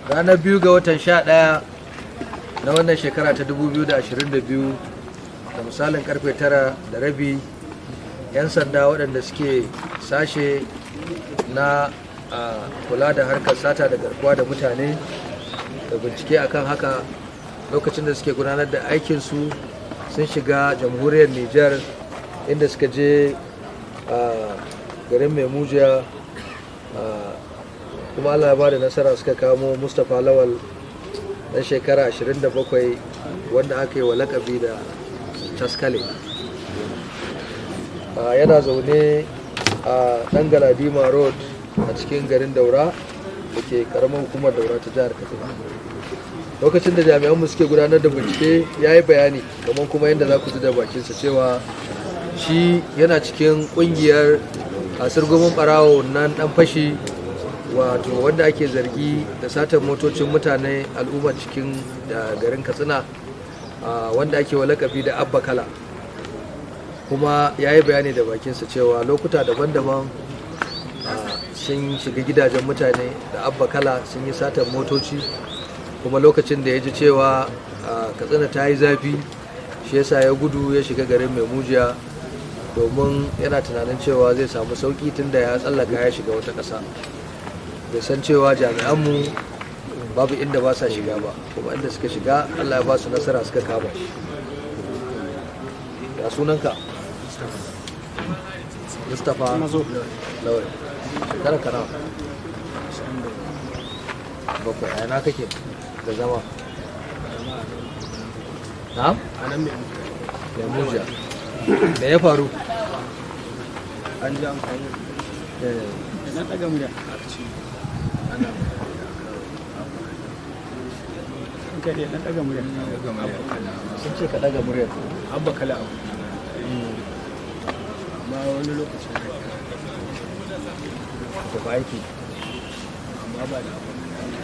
Ranar 2 ga watan 11 na wannan shekara ta 2022, da misalin karfe 9:30, 'yan sanda waɗanda suke sashe na kula da harkar sata da garkuwa da mutane da bincike akan haka, lokacin da suke gudanar da aikinsu, sun shiga Jamhuriyar Niger, inda suka je a garin Maimujiya, kuma Allah ya ba da nasara, suka kamo Mustapha Lawal, dan shekara 27, wanda aka yi wa lakabi da Taskale. Yana zaune a Dan Galadima Road a cikin garin Daura da ke karamar hukumar Daura ta jihar Katsina. Lokacin da jami'anmu suke gudanar da bincike, ya yi bayani, kamar kuma yadda za ku ji da bakinsa, cewa shi yana cikin kungiyar kasirgumin barawo nan dan fashi, wato wanda ake zargi da satar motocin mutane, al'ummar cikin da garin Katsina, wanda ake wa lakabi da Abba Kala. Kuma ya yi bayani da bakinsa cewa lokuta daban-daban sun shiga gidajen mutane da Abba Kala, sun yi satar motoci. Kuma lokacin da ya ji cewa Katsina ta yi zafi, shi yasa ya gudu ya shiga garin Maimujiya, domin yana tunanin cewa zai samu sauki tunda ya tsallaka ya shiga wata ƙasa. Bai san cewa jami'anmu babu inda ba sa shiga ba. Kuma inda suka shiga, Allah ya ba su nasara, suka kama shi. Ya sunanka? Mustapha Lawal. Shekara ka nawa? Bakwai. A ina kake da zama? Na'am? Maimujiya. Me ya faru? An ji an kawo Na ɗaga murya. Aka ce ana Kai dai, ɗan ɗaga murya. Abba Kala. Sun ce ka daga murya. Abba Kala abu, amma wani lokacin Tafi aiki. Amma ba da Abba Kala,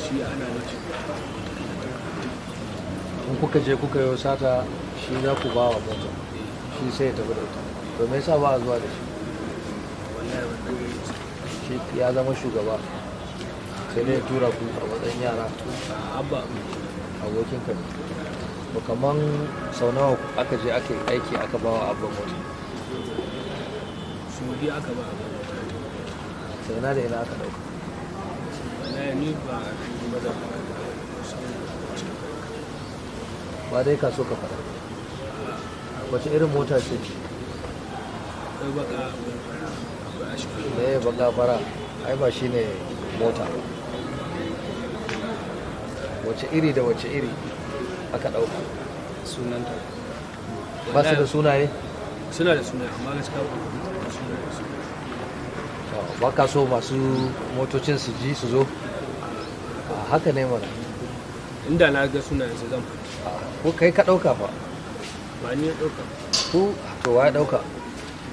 shi ana wuce. In kuka je kuka yi sata, shi za ku ba wa mota, shi sai ya tafi da ita. To, me yasa ba a zuwa da shi? Wallahi wannan Shi ya zama shugaba, sai dai ya tura ku a matsayin yara? Abba. Abokin ka ne. To, kaman sau nawa aka je aka yi aiki aka ba wa Abba mota? Su biyu aka ba Abba mota. Sai ina da ina aka dauka? Wallahi ni ba ba da Ba dai ka so ka faɗa. Wace irin mota ce? Akwai baka, akwai fara, akwai ash. Me ya baka, fara? Ai ba shine mota ba. Wace iri da wace iri aka dauka? Sunanta. Ba su da sunaye? Suna da suna, amma gaskiya ba suna da su. To, ba ka so masu motocin su ji su zo? A haka ne mana. Inda na ga sunayen su, zan faɗi. Ko kai ka dauka fa? Ba ni ya ɗauka. Ku to, wa ya dauka?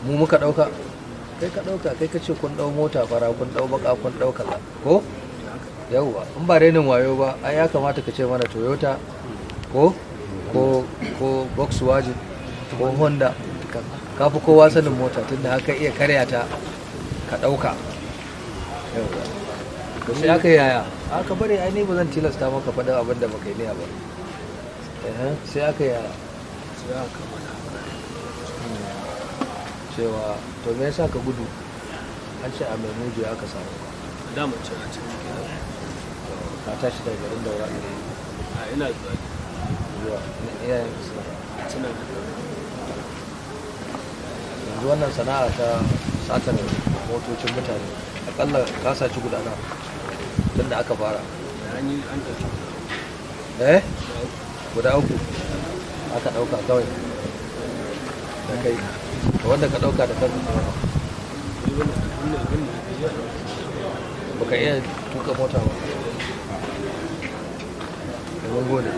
Mu muka dauka? Kai ka dauka. Kai ka ce kun dau mota fara, kun dau baka, kun dau kaza, ko? Yauwa, in ba renin wayo ba, ai ya kamata ka ce mana Toyota ko Volkswagen ko Honda. Ka fi kowa sanin mota, tunda haka iya karya ta ka dauka. Yauwa, to sai aka yaya aka bari? Ai ni ba zan tilasta maka faɗin abin da baka yi niyya ba. Sai aka yaya? Sai aka kama da haka. Cewa to, me yasa ka gudu? An ce a Maimuji aka samu ka. Dama ce a cikin gida. Ka tashi daga garin Daura ne? A ina zuwa. Zuwa iyayen suna? Suna da. Yanzu wannan sana'a ta satar motocin mutane, akalla ka saci guda nawa tun da aka fara? An yi, an ɗauki. Eh, guda uku aka ɗauka kawai da kai, da wanda ka ɗauka da kanka kuma? Wanda ya Baka iya tuka mota ba. Mun gode.